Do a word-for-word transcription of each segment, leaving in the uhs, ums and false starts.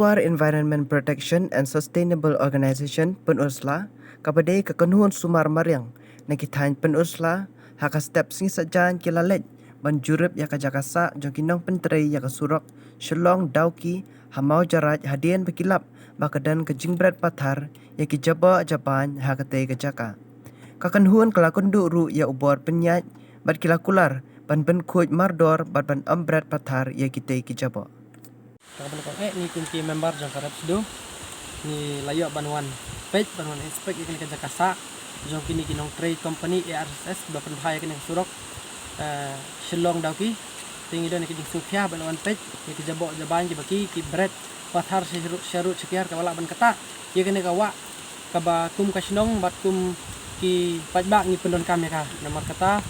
Pynusla Environment Protection and Sustainable Organization, Pynusla, kaba dei ka kynhun sumar mariang na ki thaiñ Pynusla, ha ka step sngi Saitjaiñ ki la leit ban jurip ïa ka jaka sah jong ki nongpyntrei ïa ka surok Shillong Dawki ha Mawjaraid, hadien ba ki lap ba ka don ka jingbret pathar ïa ki jaboh jabaiñ ha katei ka jaka. Ka kynhun ka la kynduh ruh ïa u bor pynïaid bad ki la kular ban pynkhuid mardor bad ban ym bret pathar ïa kitei ki jaboh. Ka ban kong eh, ngi kum ki member jong ka rep sdu, ngi la ïoh ban wan peit, ban wan inspect ïa kane ka jaka sah jong kine ki nongtrei company A R S S ba pynbha ïa kane ka surok, eh, Shillong Dawki. Te ngi don ïa ka jingsngewkhia ban wan peit ïa ki jaboh jabaiñ kiba ki, ki bret pathar sha rud, sha rud sha kiar, kaba lah ban ktah ïa kane ka wah kaba kum ka shnong bad kum ki paidbah ngi pyndonkam ïa ka. Namar kata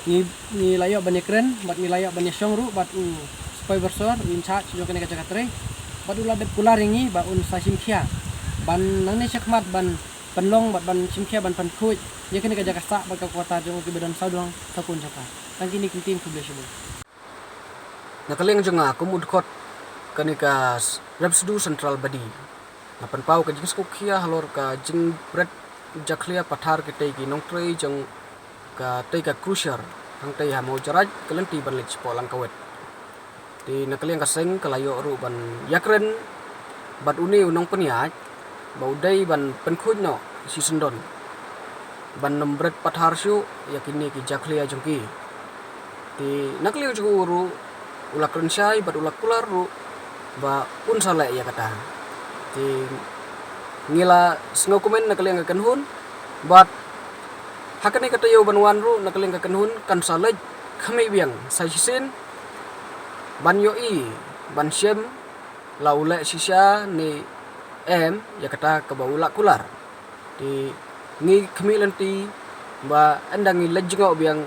ngi, ngi la ïoh ban ïakren bad ngi la ïoh ban ïashong ruh bad u Spoi Barsor, u in charge jong kane ka jaka trei, bad u la dep kular ïa ngi ba un sa shim khia ban nangne shakhmat ban pynlong bad ban shim khia ban pynkhuid ïa kane ka jaka sah bad ka quarter jong u kiba don sawdong sawkun jaka. Tang kine ki ktien, khublei shibun. Na ka liang jong nga kum u dkhot kane ka s-, rep sdu Central Body, nga pynpaw ka jingsngewkhia halor ka jingbret jakhlia pathar kitei ki nongtrei jong katei ka crusher hangtei ha Mawjaraid, ka lynti ban leit shapoh Langkawet. Te na ka liang ka seng ka la ïoh ruh ban ïakren bad une u nongpynïaid ba u dei ban pynkhuid noh shisyndon ban ym bret pathar shuh ïa kine ki jakhlia jong ki. Te na ka liang jong u ruh u la kren shai bad u la kular ruh ba un sa leh ïa kata. Te ngi la sngewkmen na ka liang ka kynhun bad ha kane ka taïew ban wan ruh na ka liang ka kynhun kan sa leit khmih biang sa shisien ban ïohi ban shem la u leh shisha ne em ïa kata kaba u la kular. Te ngi khmih lynti ba ynda ngi leit jngoh biang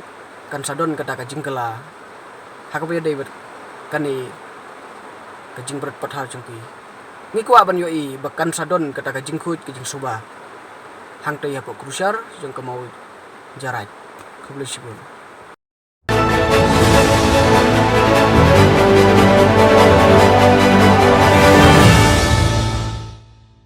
kan sa don kata ka jingkylla ha kaba ïadei bad kane ka jingbret pathar jong ki. Ngi kwah ban ïohi ba kan sa don kata ka jingkhuid ka jingsuba hangtei hapoh crusher jong ka Mawjaraid. Khublei shibun.